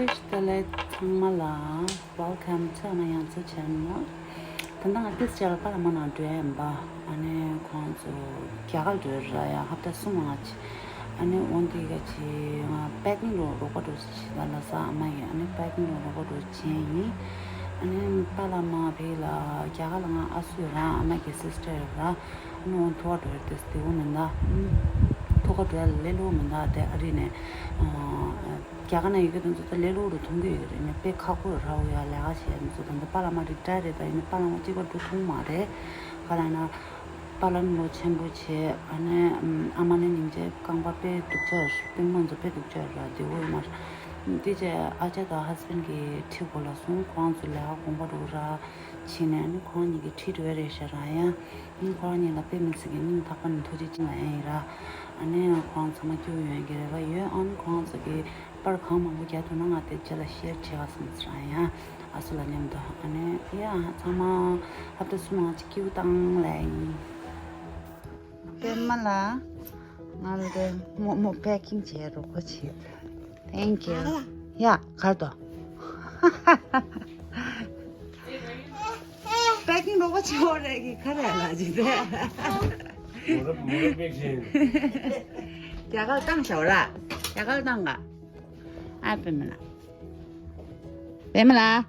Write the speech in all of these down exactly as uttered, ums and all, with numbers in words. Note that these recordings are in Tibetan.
བཀྲ་ཤིས་བདེ་ལེགས་ཚང་མ་ལ། Welcome to Ama Yangtze Channel. ད་ལྟ་ང་ཏིས་ཅལ་པར་མ་ནང་འགྲོ་ཡིན་པ། ཨ་ནི་ཁོང་ཚོ་རྒྱ་གར་འགྲོ་ར་ཡ་ཧབ་ཏ་གསུམ་ང་ཅི། ཨ་ནི་འོན་ཏེ་ག་ཅི་ང་པེ་ཀིང་རོ་རོགས་པ་འགྲོ་ཅི་ད་ལ་ས་ཨ་མ་ཡི་ཨ་ནི་པེ་ཀིང་རོ་རོགས་པ་འགྲོ་ཅི་ཡིན། ཨ་ནི་པ་ལ་མ་བི་ལ་རྒྱ་གར་ལ་ང་ཨ་སུ་ཡོད་ར་ཨ་མ་གི་སིས་ཊར་ཡོད་ར། ཨ་ནི་འོན་ཐོག་འགྲོ་ཡ་ཏིས་དེ་འུ་མིན་ད། ཐོག་འགྲོ་ཡ་ལེ་ལུ་མིན་ད་དེ་ཨ་རི་ནས། རྒྱ་གར་ན་ཡི་གེ་དེ་ཚོ་ད་ལེ་ལོ་རུ་མཐོང་གི་ཡོད་རེད། ཡིན་ནའི་དཔེ་ཁག་པོ་རེད་ར། འུ་ཡ་ལས་ཀ་བྱེད་ཡ་དེ་ཚོ་ད་ལྟ་པཱ་ལགས་མ་རི་ཊ་ཡར་རེད། ད་ཡིན་ནའི་པཱ་ལགས་མ་གཅིག་པ་འགྲོ་ཐུབ་མ་རེད། ག་ལ་ན་པཱ་ལགས་ནི་ལོ་ཆེན་པོ་བྱས། ཨ་ནི་ཨ་མ་ནི་སྙིང་རྗེ་རྐང་པ་དཔེ་སྡུག་ཅག་རེད། པུས་མོ་ཚོ་དཔེ་སྡུག་ཅག་རེད་ར། དེ་འུ་ཡ་མ་རེད། དེ་རྗེས་ཨ་ཅག་དང་ཧས་བྷེན་གི་ཁྲིད་གོ་ལ་སོང་། ཁོ་རང་ཚོ་ལས་ཀ་དགོངས་པ་འགྲོ་ར་བྱས་ནས་ཨ་ནི་ཁོ་རང་གཉིས་ཀྱི་ཁྲིད་འགྲོ་ཡ་རེད་ཤག་ར་ཡ། ཨ་ནི་ཁོ་རང་གཉིས་ལ་དཔེ་མི་སྲིད་ཀྱི་སྙིང་ཐག་པ་ནས་ཐུགས་རྗེ་ཆེ་ལབ་ཡ་ཡིན་ར། ཨ་ནི་ཁོ་རང་ཚང་མ་སྐྱིད་པོ་ཡོང་གི་རེད་པ། ཡོད། ཨ་ནི་ཁོ་རང་ཚོ་གི་པར་གང་མང་པོ་རྒྱག་ཐུབ་ན་ང་དེ་རྗེས་ལ་ཤེར་བྱེད་ག་སོང་ཟེར་ཡ། ཨ་སུ་ལ་མཉམ་དུ་ཨ་ནི་ཡ་ཚང་མ་ཧབ་ཏ་གསུམ་ང་ཅིག་སྐྱིད་པོ་བཏང་ལབ་ཡ་ཡིན། པད་མ་ལགས་ང་ལ་དེ་མོག་མོག་པེ་ཀིང་བྱེད་རོགས་པ་བྱེད། Thank you. ཡ་གར་དོ། པེ་ཀིང་རོགས་པ་བྱེད་འོ་རེད་གི་ག་རེ་ལ་ཅི་དེ། མོ་ར་མོ་ར་པེ་ཀིང་། རྒྱ་གར་བཏང་ཤག་ར། རྒྱ་གར་བཏང་ག་ཨ་པད་མ་ལགས། པད་མ་ལགས།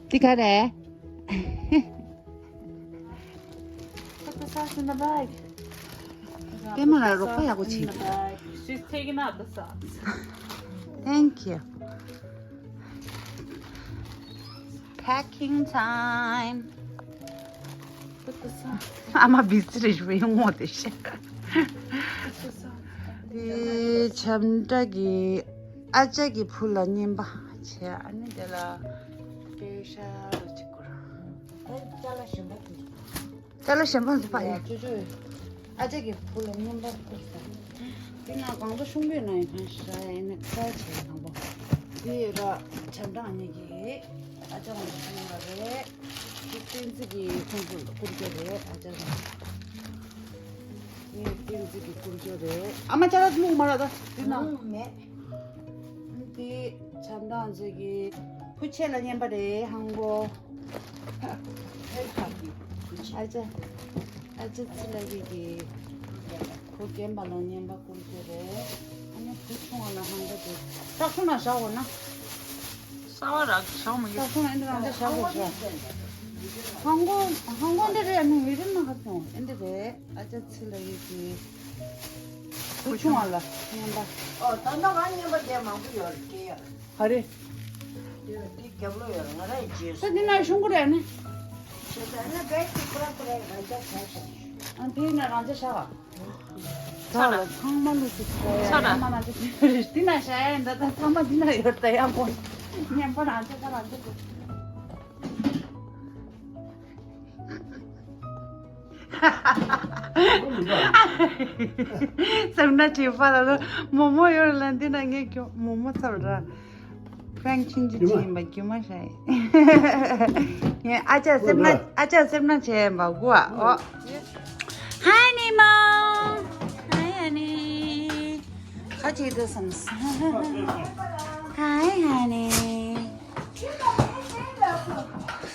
འདི་ག་རེད། Put the socks in the bag. པད་མ་ལགས་རོགས་པ་ཡག་པོ་བྱེད་ཀྱི་འདུག She's taking out the socks. Thank you. Packing time. Put the socks. ཨ་མ་བི་ཛི་རེད་ཞུ་བའི་ངོ་དེ་ཤེས། Put the socks. དེ་བྱམས་བཀྲ་གི་ཨ་ཅག་གི་བུ་ལ་བརྙན་པ་བྱས། ཨ་ནི་དེ་ལ་པེ་ཤ་རུ་ཅིག་སྐོར། ཨ་ཅག་ལ་གཞན་པ་དེ། ཅ་ལག་གཞན་པ་ཚོ་ཕ་ཡ། ཅོ་ཅོ། ཨ་ཅག་གི་བུ་ལ་བརྙན་པར་བསྐུར་ས། དེ་ན་གང་ཚོ་ཤོང་གི་ན་ཡིན་ཁང་ཤ་ཡིན་ནི་ཁ་བྱེད་དང་པོ། དེ་ར་བྱམས་བཀྲ་གཉིས་ཀྱི་ཨ་ཅག་ང་ཚོ་ཤོང་གི་རེད། དེ་བསྟན་འཛིན་གྱི་ཁོང་ཚོ་བསྐུར་རྒྱུ་རེད་ཨ་ཅག་ང་། དེ་བསྟན་འཛིན་གྱི་བསྐུར་རྒྱུ་རེད། ཨ་མ་ཅ་ལག་ཐུག་མ་ར་ད་དེ་ན། མེད། དེ་བྱམས་བཀྲ་ཚོས་ཀྱི་བུ་ཆེ་ལ་བརྙན་པ་རེད་ཧང་པོ། ཨ་ཅག་ཨ་ཅག་ཚེ་ལྷ་གིས་ཀྱི་བུ་རྒན་པ་ལ་བརྙན་པ་བསྐུར་རྒྱུ་རེད། ཨ་ནི་བུ་ཆུང་བ་ལ་ཧང་པོ་དེ་སྟག་ཆུང་ལ་བཞག་འོ་ན། གསར་པ་རག་བཞག་མ་ཡོད། སྟག་ཆུང་ལ་ཨེ་འདྲ་རང་ཅག་བཞག་དགོས་ཤག་ཧང་པོ་ཧང་པོ་འདི་རེད། ཨ་ནི་མི་རིགས་ནང་ཁ་སོང་ཨེ་འདི་རེད། ཨ་ཅག་ཚེ་ལྷ་གིས་ཀྱི་བུ་ཆུང་བ་ལ་བརྙན་པ། ཨོ་ད་ལྟ་ང་བརྙན་པ་རྒྱག་མང་པོ་ཡོད་རེད་སྐྱེ་ཡ། ག་རེ། དེ་ལ་དེ་རྒྱབ་ལོགས་ཡོད་རེད་ང་རང་ཡི་རྗེས་སུ། ད་འདི་ན་ཤོང་གི་རེད་ནི། བྱས་ཙང་ཨ་ན་བེག་དེ་ཁོ་རང་ཁོ་རང་རང་ཅག་བྱ་ཤག་ཨ་དེ་ན་རང་ཅག་བྱ་བ། ཚ་ལ་ཚང་མ་ལུས་སུ་ཚ་ཡ་ཚ་ལ་ཚང་མ་རང་ཅག་བྱ་རེད། འདི་ན་བྱ་ཡ་འདི་ད་ཚང་མ་འདི་ན་ཡོད་ད་ཡང་གོ། བརྙན་པ་རང་ཅག་ད་རང་ཅག་གོ། སེམས་ན་བྱེད་པ་ལ་ལ་མོ་མོ་ཡོད་ལ་འདི་ན་ངས་ཀྱང་མོ་མོ་ཚར་ར། ཕྲེང་ཆུང་ཆུང་ཅིག་ཡིན་པ་རྒྱུ་མ་ཤ་ཡིན། ཨ་ཅག་སེམས་ན་ཨ་ཅག་སེམས་ན་བྱེད་ཡིན་པ་གོ་ཨ། ཨོ། Hi Nemo. Hi honey. ཁ་ཅིག་ཏུ་སམ་ས། Hi honey.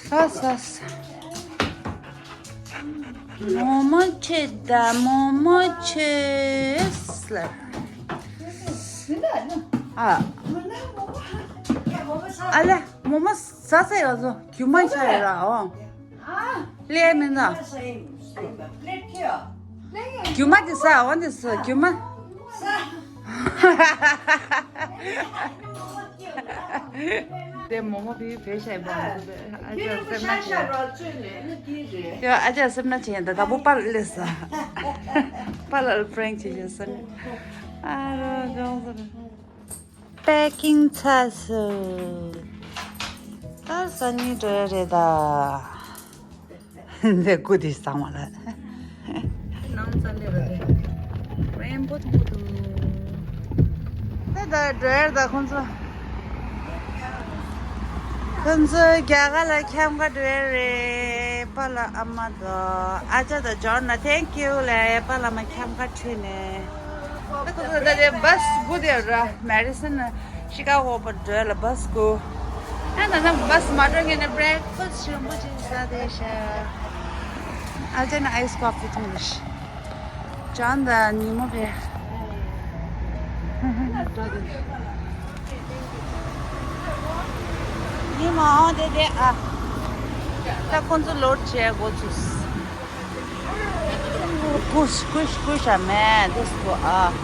ས་ས་ས། མོ་མོ་ཆེ་ད་མོ་མོ་ཆེ་སླེབས། ཨ། ཨ་ལེ་མོ་མོ་ཟ་ཟ་ཡོད་ཟོ་རྒྱུ་མ་ཆ་ཡོད་ར་ཨོ། ལེ་མིན་ན། རྒྱུ་མ་དེ་ཟ་འོ་དེ་ཟ་རྒྱུ་མ། དེ་མོ་མོ་བི་བེ་ཤ་ཡི་བང་སུ་བེ་ཨ་ཅག་སེམས་ན་ཆེ། ཡ་ཨ་ཅག་སེམས་ན་ཆེ་ཡིན་ད་དང་པོ་པར་ལས་ས། པར་ལ་པྲེང་ཆེ་ཆེ་སེམས། ཨ་རོ་ཅོང་སོ་རེ། པེ་ཀིང་ཚར་སོང་། ད་ས་ནི་འགྲོ་ཡ་རེད་ད། འདི་སྐུ་དེ་གསང་བ་ལ། ནང་ཙམ་ལས་ར་དེ། རེན་བོ་མཐོང་གི་འདུག་ད་ད་འགྲོ་ཡར་ད་ཁོང་ཚོ། ཁོང་ཚོ་རྒྱ་གར་ལ་འཁྱམ་ག་འགྲོ་ཡ་རེད། པཱ་ལགས་ཨ་མ་དང་ཨ་ཅག་དང་ཇོན་ན་thank you ལབ། པཱ་ལགས་མ་འཁྱམ་ག་ཁྲིད་ནས། ད་ཁོང་ཚོ་ད་དེ་བྷ་སི་སྒུག་བསྡད་ཡོད་ར། མེ་ཌི་སོན་ན་ ཤི་ཀ་གོ་བར་འགྲོ་ལ་བྷ་སི་སྒུག་ཡང་ད་ལྟ་བྷ་སི་མ་འགྲོ་ངེས་ནས་བྷི་རེག་ཕ་སི་ཊི་ཞིམ་པོ་ཅིག་ཟ་བསྡད་ཤག་ཨ་ཅེ་ན་ཨའི་སི་ཀོ་ཕི་འཐུང་རེ་ཤག་ཅང་ད་ཉིན་མོ་བས། ཉིན་མོ་ཨང་དེ་དེ་ཨ། ད་ཁོང་ཚོ་ལོཌ་བྱས་འགོ་ཚུགས། ཀུཤ་ཀུཤ་ཀུཤ་ཨ་མེ་དུས་སུ་ཨ།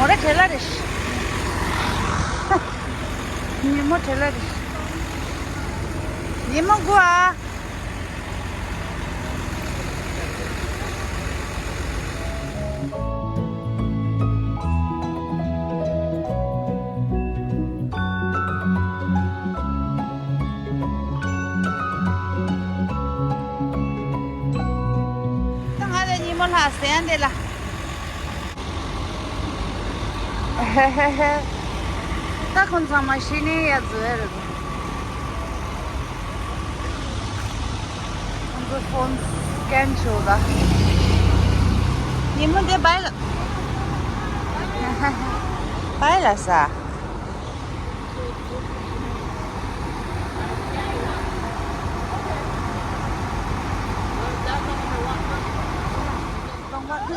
མོ་ར་བྲེལ་ལ་རེ་ཤི། ཉིན་མོ་བྲེལ་ལ་རེ་ཤི། ཉིན་མོ་དགུ་ཨ། ད་ང་ལ་ཉིན་མོ་ལྷག་ཟན་དེ་ལ། ད་ཁོང་ཚང་མ་ཤི་ནས་ཡ་འཛུལ་རེད། ཁོང་ཚོ་ཕོན་སི་ཀེན་བྱོས་ལ། ཉིན་མོ་འདི་བྷའི་ལ། བྷའི་ལ་ས།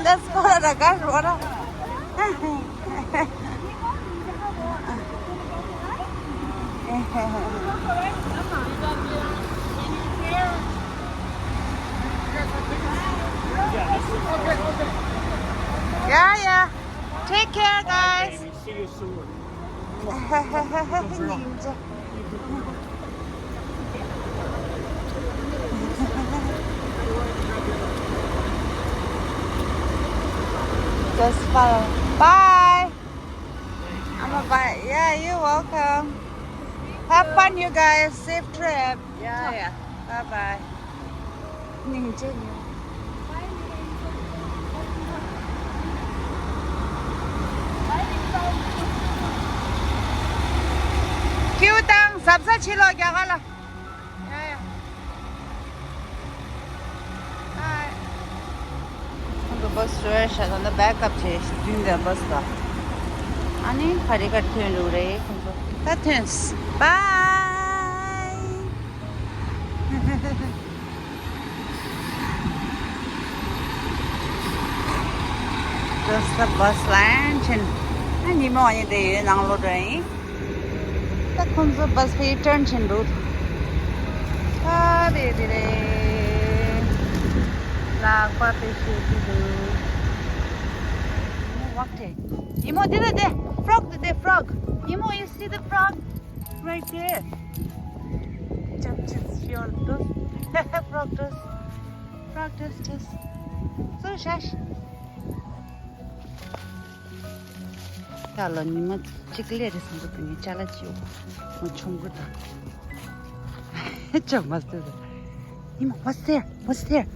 Let's go to the guys water. Yeah, yeah. Take care, guys. See you soon. Just follow. Bye. I'm a bye. Yeah, you're welcome. Have fun, you guys. Safe trip. Yeah, yeah. Bye bye. ཁྱེའུ་དང་གཟབ་གཟབ་བྱེད་ལོ་རྒྱ་གར་ལ། ཡ་ཡ། ཁོང་ཚོ་བྷ་སི་བྲོས་ཤག་ད་ལྟ་བེག་ཨབ་བྱས་ཤག་མདུན་དེར་བྷ་སི་ལ། ཨ་ནི་ཕ་རི་ཀར་ཐོན་འགྲོ་རེད་ཁོང་ཚོ། ད་ཐོན། Bye. Just the bus line ཕྱིན། ཨ་ཉི་མ་བ་ཡིན་དེ་ཡོད་ནང་ལོགས་འགྲོ་ཡིན། ད་ཁོང་ཚོ་བྷ་སི་ཕེ་ཊརན་ཕྱིན་འདུག་ཨ་རེ་རེ་རེ། ལག་པ་དཔེ་ཤེས་ཀྱི་འདུག་ཉི་མོ་ཝག་ཐེ། ཉི་མོ་འདི་ལ་དེ། Frog འདི་དེ། Frog. ཉི་མོ། You see the frog? Right there. Jump, jump, ཤོར་འདུག Frog འདུག Frog འདུག་འདུག་སུ་ཤ་ཤ། ད་ལོ་ཉི་མ་གཅིག་ལས་རེད་བསམ་གྱི་འདུག་ངས་ཅ་ལག་ཅིག་ཡོད་པ། ང་ཆུང་ཀུ་དང་། ཅོ་མ་སྟེ། ཉི་མ། What's there? What's there?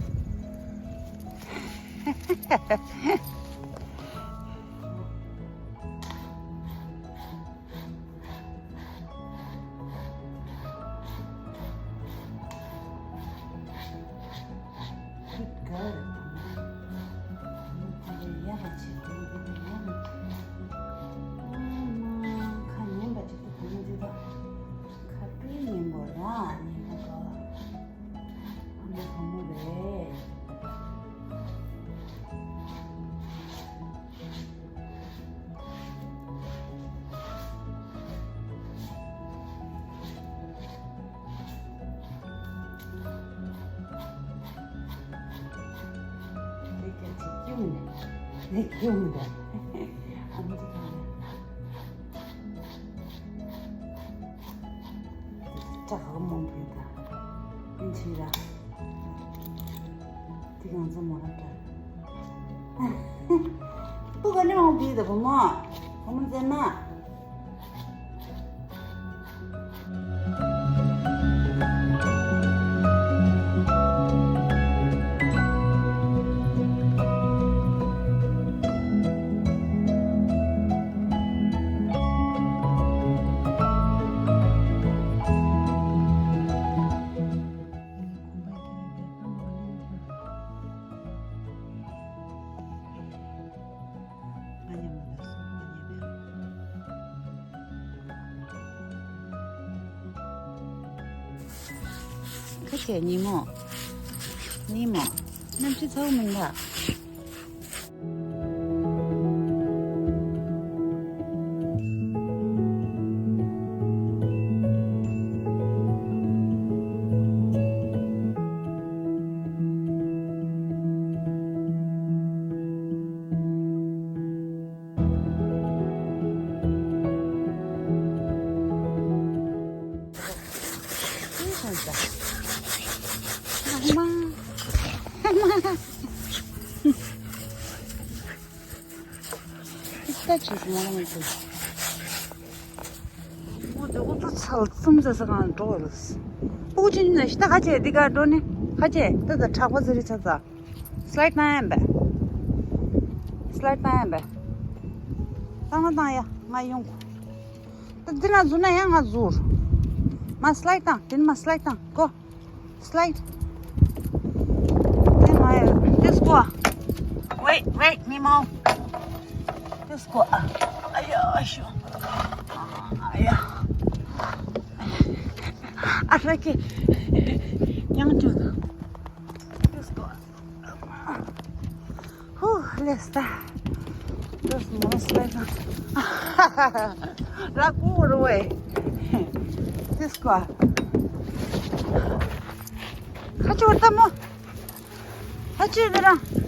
Good girl. ཁ་ཉན་པ་ཅིག་ཏུ་བུ་མོ་འདི་དག་ཁ་སྤྲོད་ཉན་པོ་ར་ཉན་པོ་ག་ཨ་མ་བུ་མོ་རེད། ལེགས་ཀྱང་ཅིག་སྐྱུང་ནས་ལེགས་སྐྱུང་དང་ཨ་མ་ཅིག་གང་ལས་སྐྲག་ག་མང་པོ་ཡོད་ད་ཨིན་ཆི་ར། དེ་གང་ཚོ་མོ་ར་འདྲ། ཏུ་ག་ནི་མང་པོ་ཡོད་ད་བུ་མོ། བུ་མོ་མཛེས་མ། ཁ་ཆེ་ཉི་མོ། ཉི་མོ། གནམ་གཤིས་ཚ་བོ་མིན་ད། ཨུ་ཚུགས་ཚལ་ཙུམ་ཟེར་ས་གང་འགྲོ་བ་ལ། ཨུ་ཅི་ནས་ཤི་ད་ཁ་ཆེ་འདི་ག་འགྲོ་ནི་ཁ་ཆེ་ད་ད་དྲག་པ་ཟེར་རི་ཚ་ཚ། སི་ལའིཌ་གནང་ཡ་ཡིན་པས། སི་ལའིཌ་གནང་ཡ་ཡིན་པས། བཏང་ན་བཏང་ཡ་ང་ཡོང་གོ། ད་འདི་ན་འཛུལ་ན་ཡང་ང་འཛུལ། མ་སི་ལའིཌ་བཏང་དེ་ནི་མ་སི་ལའིཌ་བཏང་གོ། སི་ལའིཌ། དེ་ང་ཡ་དེ་སྐོ། Wait, wait, ཉི་མོ། དེ་སྐོ། ཨ་ཡ་ཤོ། ཨ་ཡ། ཨ་ར་ཀེ། ཡང་ཅུ། དེ་སྐོ། ཧུ། ལེ་སྟ། དེ་སྐོ་མོ་སི་ལའིཌ་ན། ར་ཀུ་རུ་ཝེ། དེ་སྐོ། ཁ་ཆུ་བར་ལྟ་མོ། ཁ་ཆུ་དེ་རང་།